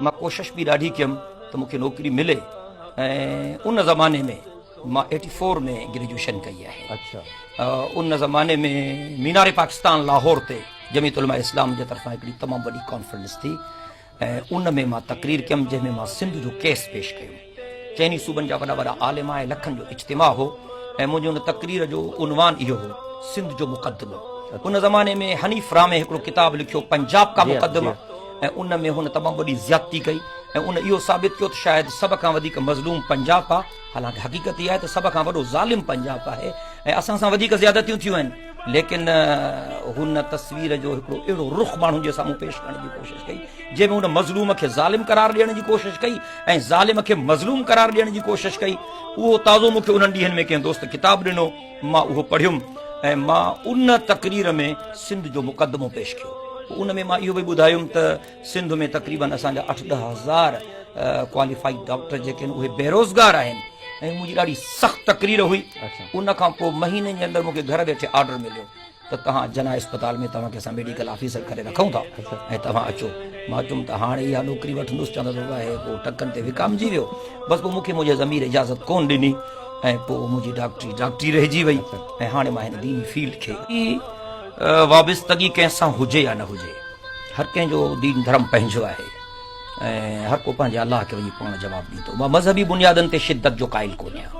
مان ڪوشش به ڏاڍي ڪيم ته مون کي نوڪري ملي ۽ ان زماني ۾ مان ايٽي فور ۾ گريجوئيشن ڪئي آهي. اڇا. ان زماني ۾ مينار پاڪستان لاهور تي جمعيت علماء اسلام جي طرفان هڪڙي تمام وڏي ڪانفرنس ٿي ۽ ان ۾ مان تقرير ڪيم جنهن ۾ مان سنڌ جو ڪيس پيش ڪيو. چئني صوبن جا وڏا وڏا عالم ۽ لکن جو اجتماع هو ۽ منهنجي ان تقرير جو عنوان اهو هو سنڌ جو مقدمو. ان زماني ۾ حنيف رامي هڪڙو ڪتاب لکيو پنجاب ڪا مقدمه ۽ ان ۾ هن تمام وڏي زيادتي ڪئي ۽ ان اهو ثابت ڪيو ته شايد سڀ کان وڌيڪ مظلوم پنجاب آ حالانڪه حقيقت اها آهي ته سڀ کان وڏو ظالم پنجاب آهي ۽ اسان سان وڌيڪ زيادتيون ٿيون آهن ليڪن هن تصوير جو هڪڙو اهڙو رخ ماڻهن جي سامهون پيش ڪرڻ جي ڪوشش ڪئي جنهن ۾ هن مظلوم کي ظالم قرار ڏيڻ جي ڪوشش ڪئي ۽ ظالم کي مظلوم قرار ڏيڻ جي ڪوشش ڪئي اهو تازو مون کي انهن ڏينهن ۾ ڪنهن دوست ڪتاب ڏنو مان اهو پڙهيم ۽ مان ان تقرير ۾ سنڌ جو مقدمو پيش ڪيو ان ۾ مان اهو به ٻڌايم ته سنڌ ۾ تقريبن اسان جا اٺ ڏهه هزار ڪواليفائيڊ ڊاڪٽر جيڪي آهن اهي بيروزگار آهن ۽ منهنجي ڏاڍي سخت تقرير هئي ان کان پوء مهيني جي اندر مونکي گهر ويٺي آرڊر مليو ته توهان جناح اسپتال ۾ توهان کي اسان ميڊيڪل آفيسر ڪري رکون ٿا ۽ توهان اچو مان چيم ته هاڻي اها نوڪري وٺندس چوندس آهي پوء ٽڪن تي وڪامجي ويو بس پوء مونکي منهنجي ضمير اجازت ڪون ڏني ۽ پوء منهنجي ڊاڪٽري ڊاڪٽري رهجي وئي ۽ هاڻي مان هن ديني فيلڊ کي وابستگي ڪنهن سان هجي يا نه هجي هر ڪنهن جو دين ڌرم پنهنجو آهي ۽ هر ڪو پنهنجي الله کي وڃي پاڻ جواب ڏيندو. مان مذهبي بنيادن تي شدت جو قائل ڪونهيان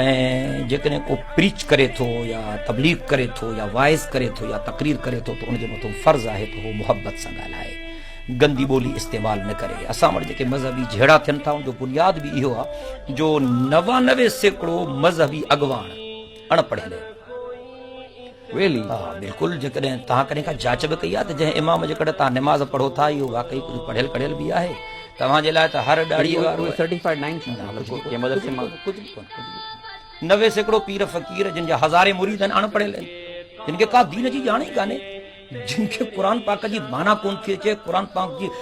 ۽ جيڪڏهن ڪو پريچ ڪري ٿو يا تبليغ ڪري ٿو يا واعظ ڪري ٿو يا تقرير ڪري ٿو ته ان جي مٿو فرض آهي ته هو محبت سان ڳالهائي، گندي ٻولي استعمال نه ڪري. اسان وٽ جيڪي مذهبي جهيڙا ٿين ٿا ان جو بنياد به اهو آهي جو 99% مذهبي اڳواڻ اڻ پڙهيل آهن. Really? ها بلڪل جيڪڏهن توهان ڪڏهن ڪا جاچ به ڪئي آهي ته جنهن امام جي ڪڍ توهان نماز پڙهو ٿا اهو واقعي ڪجهه پڙهيل ڪڙهيل به آهي توهان جي لاء ته هر ڏاڙهي وارو سرٽيفائيڊ ناهن ڇا ڪنهن مدرسي مان ڪجهه به ڪونه ڪجهه به ڪونه 90% پير فقير جن جا هزارين مريد آهن اڻ پڙهيل آهن جن کي ڪا دين جي ڄاڻ ئي ڪانهي جن کي قرآن پاڪ جي معنيٰ ڪونه ٿي اچي قرآن پاڪ جي